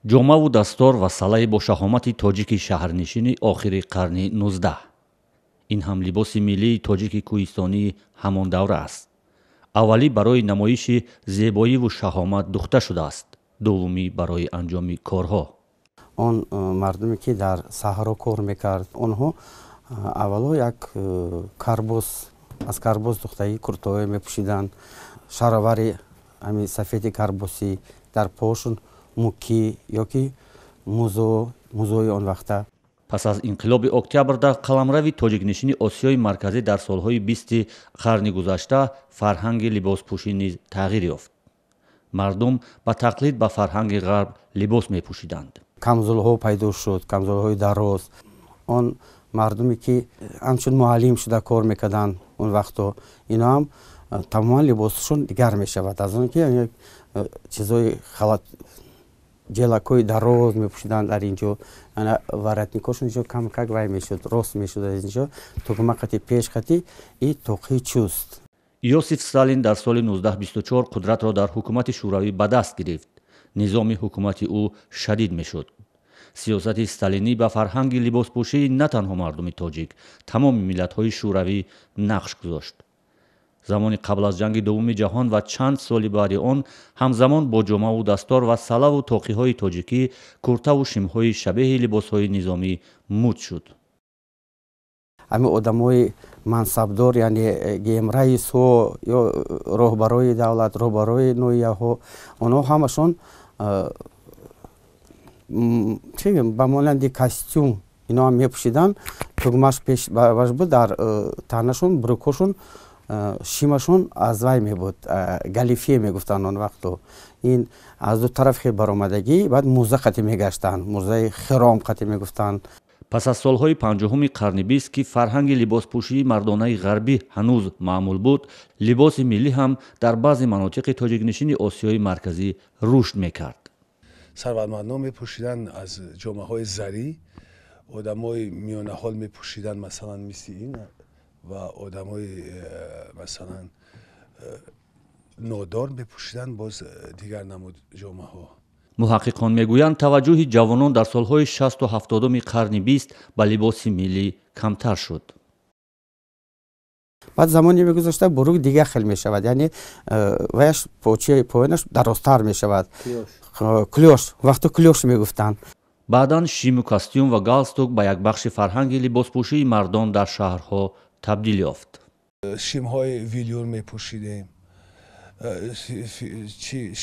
Ҷомаву дастор ва салаи бо шаҳомати тоҷики шаҳрнишини охири қарни 19. Ин ҳам либоси миллии тоҷики кӯҳистонии ҳамон давра аст. Аввалӣ барои намоиши зебоиву шаҳомат духта шудааст, дуввумӣ барои анҷоми корҳо. Он мардуме, ки дар саҳро кор мекард, онҳо аввало як карбос, аз карбос духтагӣ куртаҳое мепӯшиданд, шаровари ҳамин сафеди карбосӣ, дар пошон мукӣ ёки музо, музои он вақта. Пас аз инқилоби октябр дар қаламрави тоҷикнишини Осиёи Марказӣ дар солҳои 20-и қарни гузашта фарҳанги либоспӯшӣ низ тағйир ёфт. Мардум ба тақлид ба фарҳанги ғарб либос мепӯшиданд. Камзулҳо пайдо шуд, камзулҳои дароз. Он мардуме, ки ҳамчун муаллим шуда кор мекарданд он вақто, ино ҳам тамоман либосшон дигар мешавад, аз он ки чизои халат, ҷелакҳои дароз мепӯшиданд. Дар инҷо воротникошон инҷо камкак вай мешуд, рост мешуд, аз инҷо тугма қати, пеш қати и тоқи чуст. Иосиф Сталин дар соли 1924 қудратро дар ҳукумати Шӯравӣ ба даст гирифт. Низоми ҳукумати ӯ шадид мешуд. Сиёсати сталинӣ ба фарҳанги либоспӯшии на танҳо мардуми тоҷик, тамоми миллатҳои шӯравӣ нақш гузошт. Замони қабл аз ҷанги дуввуми ҷаҳон ва чанд соли баъди он ҳамзамон бо ҷомаву дастор ва салаву тоқиҳои тоҷикӣ куртаву шимҳои шабеҳи либосҳои низомӣ муд шуд. Ҳамин одамои мансабдор, яъне гем раисҳо ё роҳбарои давлат, роҳбарои ноҳияҳо, онҳо ҳамашон чӣ ба монанди костюм ино ҳам мепӯшиданд. Тугмаш пеш буд, дар танашон брюкошон, шимашон аз вай мебуд, галифе мегуфтанд он вақту. Ин аз ду тараф хел баромадагӣ, баъд мӯза қати мегаштанд, мӯзаи хиром қати мегуфтанд. Пас аз солҳои 50-уми қарни 20, ки фарҳанги либоспӯшии мардонаи ғарбӣ ҳанӯз маъмул буд, либоси миллӣ ҳам дар баъзе манотиқи тоҷикнишини Осиёи Марказӣ рушд мекард. Сарватмандон мепӯшиданд аз ҷомаҳои зарӣ, одамои миёнаҳол мепӯшиданд, масалан, мисли ин, ва одамои масалан нодор мепӯшиданд боз дигар намуд ҷомаҳо. Муҳаққиқон мегӯянд, таваҷҷӯҳи ҷавонон дар солҳои 60-у 70-уми қарни 20 ба либоси миллӣ камтар шуд. Баъд замоне мегузашта, бурук дигар хел мешавад, яъне ваяш почаи поёнаш дарозтар мешавад, клёш, вақто клёш мегуфтанд. Баъдан шиму костюм ва галстук ба як бахши фарҳанги либоспӯшии мардон дар шаҳрҳо табдил ёфт. Шимҳои велюр мепӯшидем,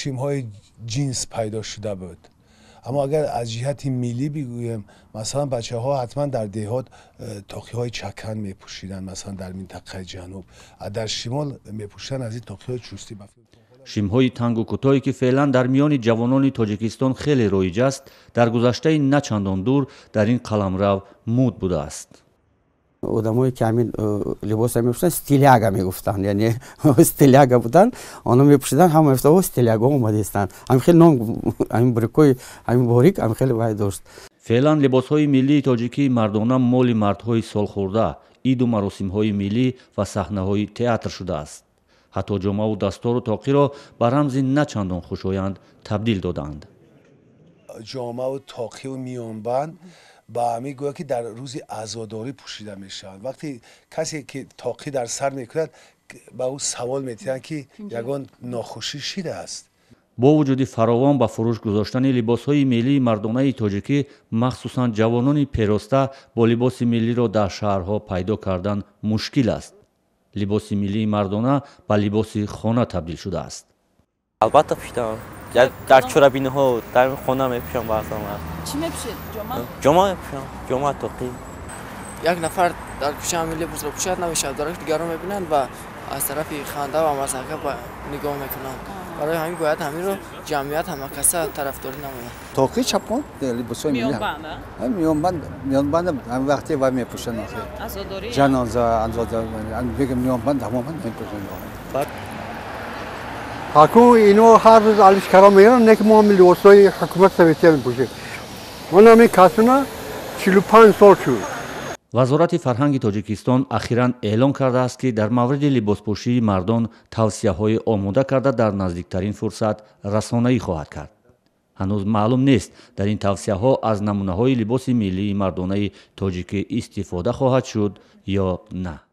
шимҳои ҷинс пайдо шуда буд. Аммо агар аз ҷиҳати миллӣ бигӯем, масалан, бачаҳо ҳатман дар деҳот тоқиҳои чакан мепӯшиданд, масалан, дар минтақаи ҷануб, дар шимол мепӯшиданд аз ин тоқиҳои чустӣ. Шимҳои тангу кӯтоҳе, ки феълан дар миёни ҷавонони Тоҷикистон хеле роиҷ аст, дар гузаштаи на чандон дур дар ин қаламрав муд будааст. Одамое, ки ҳамин либоса мепӯшиданд, стиляга мегуфтанд, яъне стиляга буданд. Онҳо мепӯшиданд, ҳама мегуфтанд: «О, стиляго омадаистанд». Ҳамин хел ном ҳамин брюкои ҳамин борик ҳамин хел вай дошт. Феълан либосҳои миллии тоҷикии мардона моли мардҳои солхӯрда, иду маросимҳои миллӣ ва саҳнаҳои театр шудааст. Ҳатто ҷомаву дастору тоқиро ба рамзи на чандон хушоянд табдил доданд. Ҷомаву тоқиву миёнбанд ба ҳамин гӯя, ки дар рӯзи азодорӣ пӯшида мешаванд. Вақте касе ки тоқӣ дар сар мекунад, ба ӯ савол метиҳанд, ки ягон нохушӣ шидааст. Бо вуҷуди фаровон ба фурӯш гузоштани либосҳои миллии мардонаи тоҷикӣ, махсусан ҷавонони пероста бо либоси миллиро дар шаҳрҳо пайдо кардан мушкил аст. Либоси миллии мардона ба либоси хона табдил шудааст. Албатта, пӯшидам дар чорабиниҳо, дар хона мепӯшам баъзан вақт. Чӣ мепӯшед? Ҷома? Ҷома мепӯшам, ҷома, тоқӣ. Як нафар дар кӯча ҳамин либосро пӯшад, намешавад, барои дигарон мебинанд ва аз тарафи ханда ва мазҳака нигоҳ мекунанд. Барои ҳамин бояд ҳаминро ҷамъият ҳамакаса тарафдорӣ намояд. Тоқи, чапон, либосҳои миёнбанд. Миёнбанд ҳамин вақте вай мепӯшанд, ҷаноза, миёнбанд тамоман мепӯшанд. Ҳакун ино ҳар рӯз алишкара меран, не ки мо ҳамин либосҳои ҳукумат советия мепӯшем. Ман ҳамин касуна 45 сол шуд. Вазорати фарҳанги Тоҷикистон ахиран эълон кардааст, ки дар мавриди либоспӯшии мардон тавсияҳое омода карда, дар наздиктарин фурсат расонаӣ хоҳад кард. Ҳанӯз маълум нест, дар ин тавсияҳо аз намунаҳои либоси миллии мардонаи тоҷикӣ истифода хоҳад шуд ё на.